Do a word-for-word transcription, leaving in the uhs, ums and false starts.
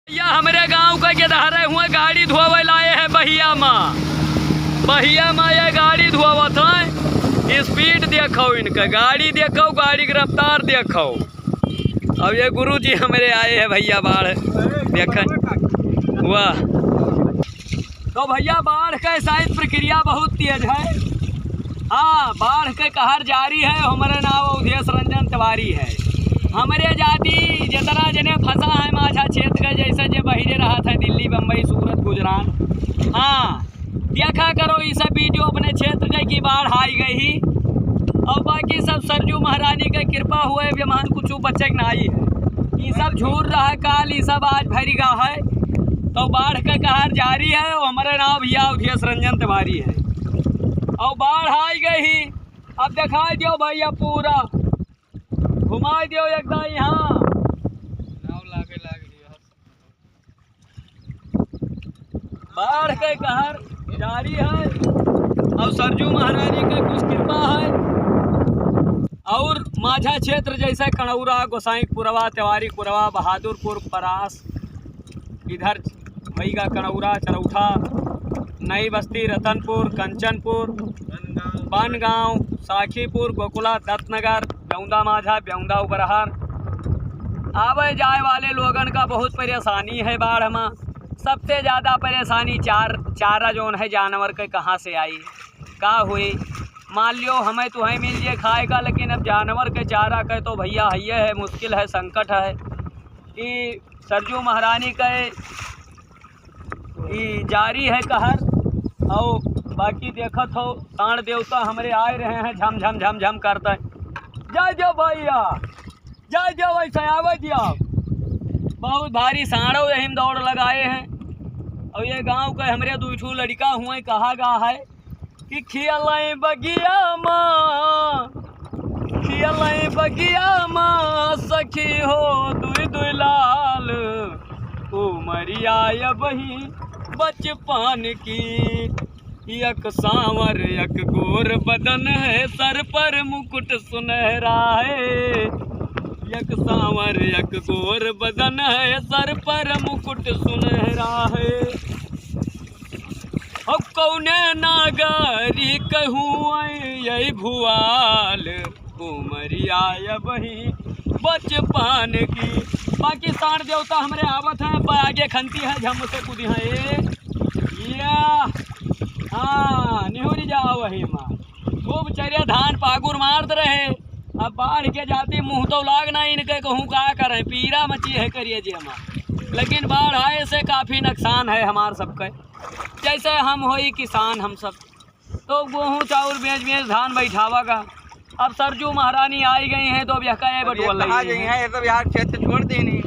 भैया, हमरे गाँव का गेदहरे हुए गाड़ी धोवे लाए हैं बहिया मा। बहिया मा ये गाड़ी धोवत हैं। Speed देखो इनका, गाड़ी देखो, गाड़ी की रफ्तार देखो। अब ये गुरु जी हमरे आए हैं भैया बाढ़ देखन। वाह। तो भैया, बाढ़ के शायद प्रक्रिया बहुत तेज है। हाँ, बाढ़ के कहर जारी है। हमरे नाव अवधेश रंजन तिवारी है। हमरे जाति जितना जने फंसा है माझा क्षेत्र के, जैसे जे बहिरे रहत है दिल्ली, बम्बई, सूरत, गुजरात। हाँ, देखा करो ई सब video अपने क्षेत्र के कि बाढ़ आई गई ही। और बाकी सब सरजू महारानी के कृपा हुए, बेमान कुछ बचे के नाई है। ई सब झूर रहा काल, ई सब आज भरिगा है। तो बाढ़ के कहर जारी है। और हमरे नाव भैया अवधेश रंजन तिवारी है। और बाढ़ आई गई ही। अब दिखाई दियो भैया, पूरा घुमाई दियो एकदम यहाँ। नाव लागे लाग दिया। बाढ़ के कहर जारी है और सरजू महारानी के कुछ कृपा है। और माझा क्षेत्र जैसे कणौरा, गोसाईपुरवा, तिवारीपुरवा, बहादुरपुर, परास, इधर भैगा कणौरा, चरौठा, नई बस्ती, रतनपुर, कंचनपुर, बनगांव, साखीपुर, गोकुला, दत्तनगर, बेउंदा माझा, बेउंदा उबरहर, आवे जाए वाले लोगन का बहुत परेशानी है बाढ़ मा। सबसे ज्यादा परेशानी चार, चारा जौन है जानवर के कहाँ से आई, का हुई। मान लियो हमें तुहैं मिल जे खाए का, लेकिन अब जानवर के चारा के तो भैया हइये है, मुश्किल है, संकट है। कि सरजू महारानी के ई जारी है कहर। और बाकी देखत हो, साँड़ देवता हमरे आए रहे हैं, झम झम झम झम करते। जय देव भैया, जय देव, ऐसे आवे दिया। बहुत भारी साँड़ो यही में दौड़ लगाए हैं। और ये गाँव के हमरे दुई ठो लड़िका हुए, कहा गा है कि खियलई बगिया मा, खियलई बगिया मा सखी हो दुई दुई लाल, उमरिया अबही बचपन की। एक सांवर एक गोर बदन है, सर पर मुकुट सुनहरा है। एक सांवर एक गोर बदन है, सर पर मुकुट सुनहरा है। अब कौने नागरी कहूँ यही भुआल, उमरिया अबही बचपन की। बाकी साँड़ देवता हमरे आवत हैं, ब-, आगे खंती है, झम से कूदी हैं। ए, या, हाँ, निहुरी जाओ वही माँ। खूब चरिया धान पागुर मारत रहे। अब बाढ़ के जाती मुँह तो लाग ना इनके, कहूँ का करें, पीरा मची है करिए जे माँ। लेकिन बाढ़ आए से काफी नुकसान है हमार सबके। जैसे हम होई किसान, हम सब तो गोहूँ चाउर बेच बेच धान बैठावा गा। अब सरजू महारानी आई गई हैं, तो अब यह कहे ये बटुआ कहाँ लगी गई हैं। हैं? ये तो बिहार क्षेत्र छोड़ देनी।